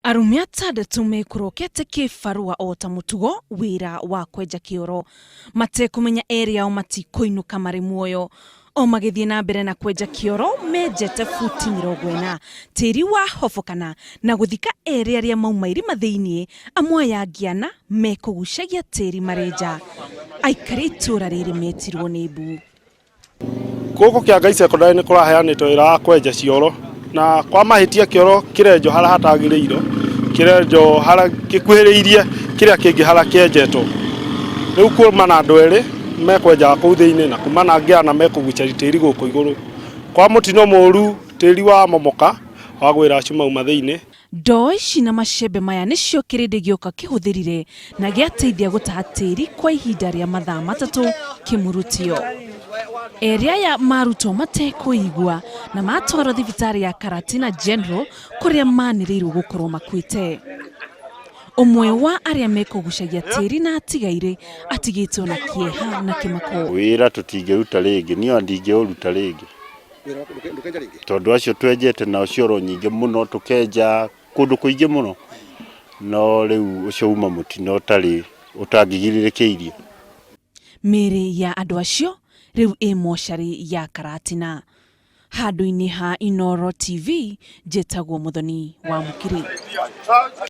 Arũme atandatũ mekũrokete kĩbarũa o ta mũtugo wĩra wa kwenja kĩoro matekũmenya erĩ ao matikũinũka marĩ muoyo. O magĩthiĩ na mbere na kwenja kĩoro menjete futi 40 tĩri wa hobokana na gũthika erĩ arĩa mauma irima thĩinĩ, amwe aya angĩ ana mekũgucagia tĩri marĩ nja. Aikari a itũũra rĩrĩ metirwo nĩ mbu. Gũkũ Kĩangai Secondary nĩ kũraheanĩtwo wĩra wa kwenja cioro na kwa mahĩtia kĩoro kĩrenjwo harĩa hatagĩrĩirwo, kĩrenjwo harĩa gĩkuhĩrĩirie kĩrĩa kĩngĩ harĩa kĩenjetwo. Rĩu kuma na andũ erĩ mekwenjaga kũu thĩinĩ na kuma na angĩ ana mekũgucaria tĩri gũkũ igũrũ. Kwa mũtino mũru tĩri wamomoka wagwĩra acio mauma thĩinĩ. Ndoo ici na macembe maya nĩcio kĩrĩndĩ gĩoka kĩhũthĩrire na gĩateithia gũtaha tĩri kwa ihinda rĩa mathaa 3 kĩmurutio. Erĩ aya marutwo matekũigua na matwarwo thibitarĩ ya Karatina General kũrĩa manĩrĩirwo gũkorwo makuĩte. Ũmwe wa arĩa mekũgucagia tĩri na atigaire atigĩtwo na kĩeha na kĩmako. Wĩra tũtingĩruta rĩngĩ, niĩ ona ndingĩũruta rĩngĩ. Tondũ acio twenjete nao cioro nyingĩ mũno, tũkenja kũndũ kũingĩ mũno, no rĩu ũcio uma mũtino ũtarĩ ũtangĩgirĩrĩkĩirie. Mĩĩrĩ ya andũ acio rĩu ĩ mocarĩ ya Karatina. Handũ-inĩ ha Inooro TV, njĩtagwo Mũthoni wa Mũkiri.